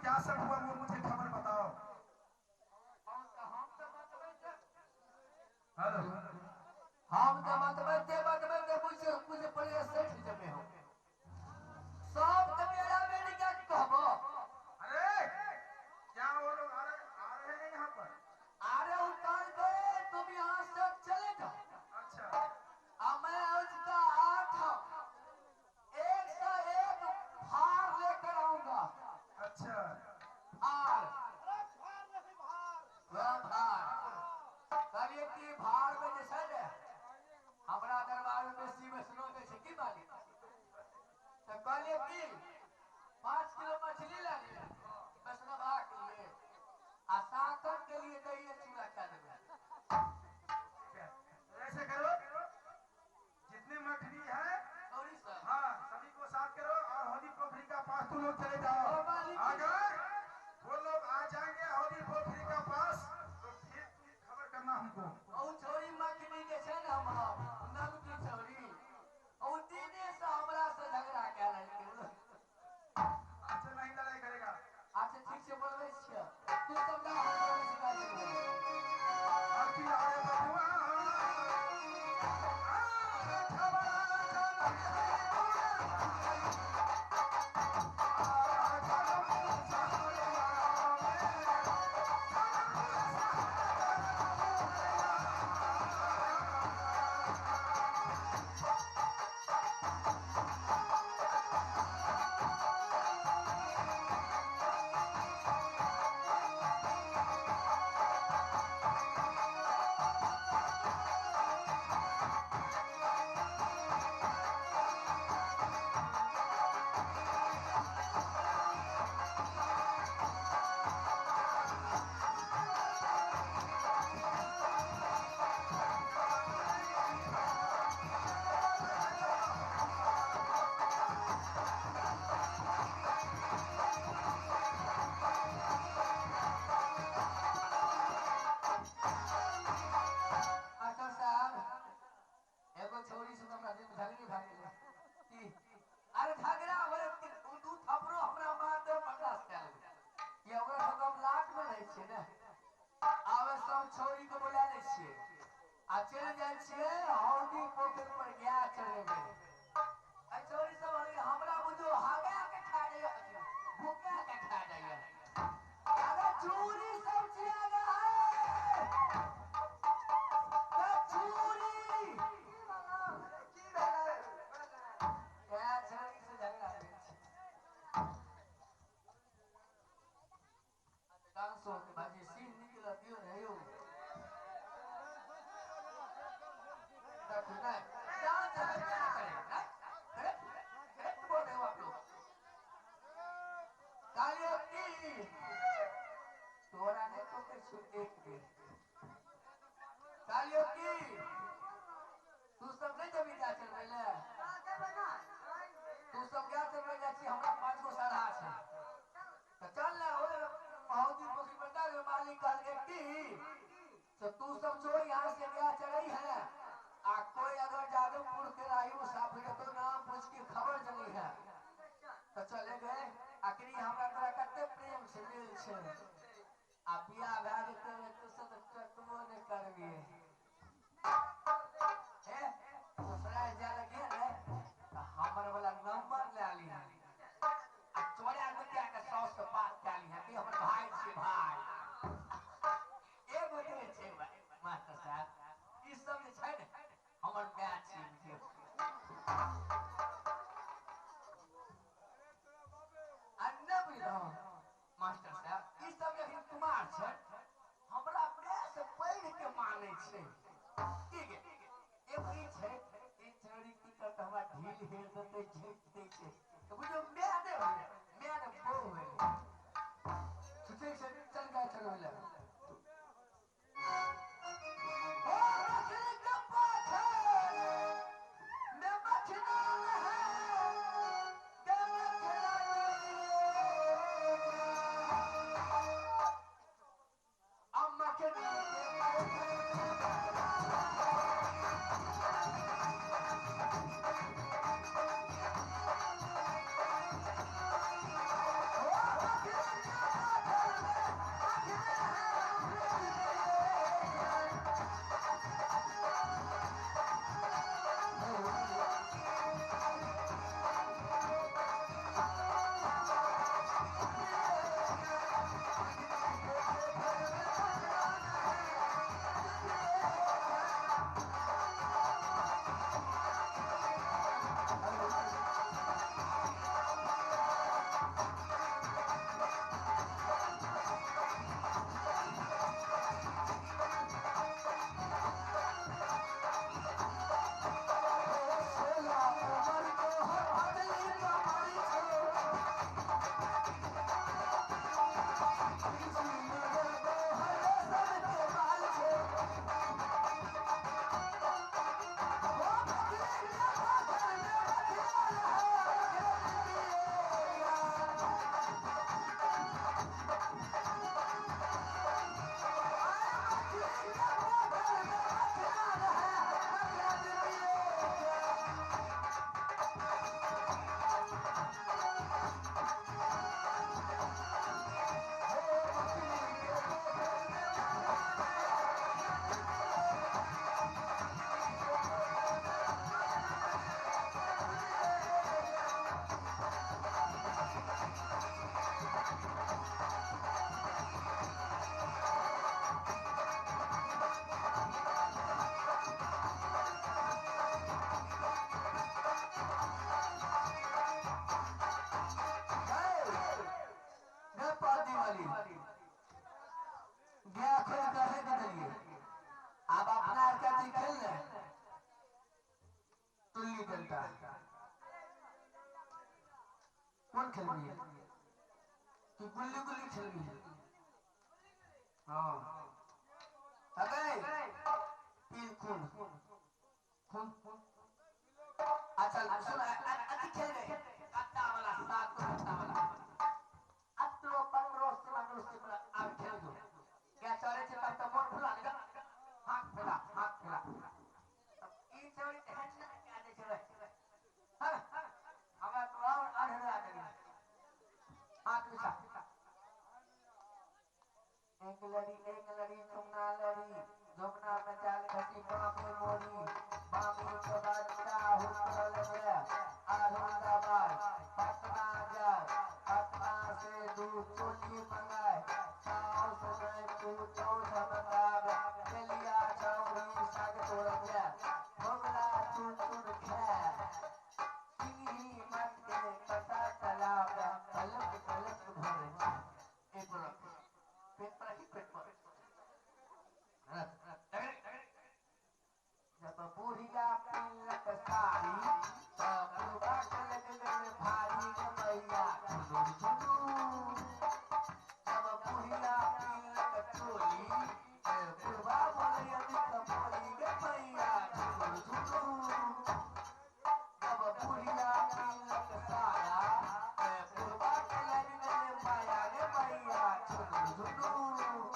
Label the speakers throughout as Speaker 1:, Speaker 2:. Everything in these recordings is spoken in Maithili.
Speaker 1: क्या सब हुआ वो मुझे खबर बताओ। हेलो।
Speaker 2: हम तो बतबैते बतबैते बुझे बुझे पड़े सठि जमे हो सब तऽ मेरा मेरी क्या कहबो।
Speaker 1: अरे क्या वो लोग आ रहे हैं यहाँ पर?
Speaker 2: अरे उतार गए, तुम यहाँ से चले जाओ।
Speaker 1: अच्छा।
Speaker 2: अब मैं उसका 8 एक से एक भार लेकर आऊंगा।
Speaker 1: अच्छा।
Speaker 2: भार। वह भार। कहलिए कि भार में जे छै ने हमरा दरबार में बेसी वैष्णो के छै की मालिक? तो कहलिए कि 5 किलो मछली ला लिया वैष्णवा के लिए आ सातन के लिए दही चूड़ा खा देबै।
Speaker 1: ऐसे करो, जितने मछली है
Speaker 2: गौरी सर।
Speaker 1: हाँ, सभी को साथ करो और हौदी पोखरी का पास तुम लोग चले जाओ।
Speaker 2: ओ मालिक।
Speaker 1: अगर वो लोग आ जाएंगे हौदी पोखरी का पास तो फिर तुम खबर करना हमको।
Speaker 2: ओ छोरी मखनी जे छै ने हमर नमकी छोरी, ओ दिने से हमरा से झगड़ा कए लेलकै।
Speaker 1: अच्छा नहीं लड़ाई करेगा।
Speaker 2: अच्छा ठीक छै, बोलबै छियै। तू सब जा, हम बोलै छी, गाय चलबै।
Speaker 1: अखिल आरे बबुआ,
Speaker 2: मास्टर साहब, एगो छौरी से हमरा दिन झगड़ी भए गेलै। की? अरे झगड़ा भेलै, उ दू थपड़ो हमरा मार दे बर्दाश्त कए लेबै। किया ओकरा सब हम लाट में रहै छियै ने। आबे सब छौरी के बोला लै छियै आ चलि जाइ छियै हौदी पोखरि पर गाय चरेबै। आ छौरी सब अरे हमरा बुझो हगा के खा जाइए, भुका के खा जाइए। अरे चूरी सब छिया गए। चूरी।
Speaker 3: की भेलै?
Speaker 2: गाय छौरी से झगड़ा भेल छै। डांस होते भाजी सीन निकल दियो ने यौ। देखो नहीं डांस है क्या करे नहीं करेक्ट करेक्ट बोल रहे हो आप लोग। तालियों की तोरा नहीं तो के छु एक बेर। तालियों की तू सब नहीं जबी जा चलबै ले। तू सब जा चलबै जाइ छी, हमरा 5 गो साढ़ा छै। तो चल ना, ओए हौदी पोखरी पर डाल, मालिक कहलकै की तो तू सब जो यहाँ से गया चढ़ी है आ कोई अगर जादवपुर के राही मुसाफिर तो नाम पूछ के खबर जनी है। तो चले गए। आखिरी हमरा तोरा कते प्रेम से मिल छे आ बियाह भए जेतै ने तू सब टटबो नहि करबिहे। हे ससुराल जाय लगिहे ने तऽ हमर वाला नंबर लए लिहे आ चोरा नुका के साउस से बात कए लिहे कि हमर भाय छियै भाय। एगो जे छै मास्टर साहब, ई सब जे छै ने हमर माय छियै बुझियौ। आ नहि बुझलहुँ मास्टर साहब, ई सब जखन कुमार छै हमरा माय से पढ़ि के मानै छै। ठीक है, एगो ई छै ई छौरी की करतै हमरा ढील हेर देतै झेक दै छै तऽ बुझियौ माय नहि होलै, माय नहि बहू होलै। ठीक छै, चल गाय चलबै लए। ओ मछली के पाछे में मछली है, के मछली अब मछली के पाछे। वाली गया खोल के रख देलिए। अब अपना आर के अथी खेल ले तुल्ली डंडा कौन खेलबी तू? गुल्ली गुल्ली खेलबी? हाँ अबे तिल खून खून। अच्छा सुन, अथी खेल गए कट्टा वाला, सात कट्टा वाला, अत्रो पत्रो सिमरो सिमरा। अब खेल दो क्या चले छे तब तो मोर भुला ले। हाथ फैला, हाथ फैला। ई चोरी एहन ना क्या दे छे। हां हमरा तो और अढ़रा देली। हाथ बिछा। एक लड़ी एक लड़ी जुमना लड़ी, जुमना में चाल खसी बामी मोरी, बामी के बच्चा हुकल गया औरंगाबाद पटना जाए, पटना से दूध चोली मंगाए, चाव से गए पूछो झमकाब चलिया चौरी साग तोड़ गया भोगला चुन चुन खाए सिंही मत के पता तालाब पलक पलक भर। एक बोलो पेट पर रखी, पेट पर। जब बुढ़िया पिलक साड़ी तब बुढ़वा के लग गए भारी गे मैया झुनुर झुनुर। जब बुढ़िया पिलक चोली बुढ़वा बोले दिख बोली गे मैया झुनुर झुनुर। जब बुढ़िया पिलक साया बुढ़वा के लग गए माया गे मैया झुनुर झुनुर।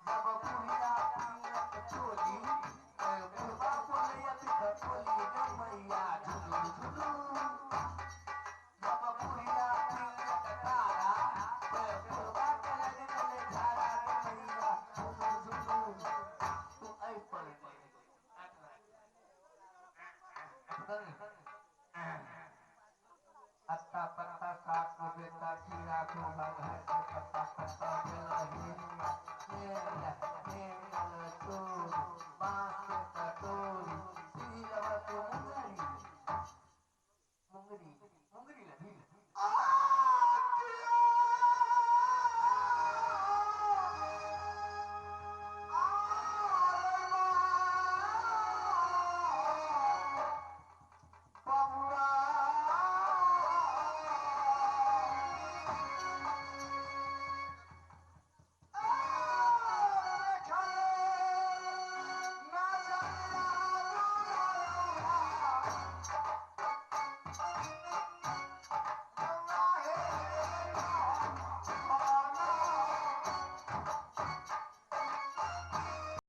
Speaker 2: जब बुढ़िया पिलक चोली बुढ़वा बोले दिख बोली गे मैया झुनुर झुनुर। जब बुढ़िया पिलक तारा बुढ़वा के लग गए झाड़ा गे मैया झुनुर झुनुर। तू ऐ पर अत्ता पत्ता साग को बेटा खीरा को भाग है पत्ता पत्ता बेलही मेल मेल चोर बांस के कटोरी सिलवट मुंगरी मुंगरी।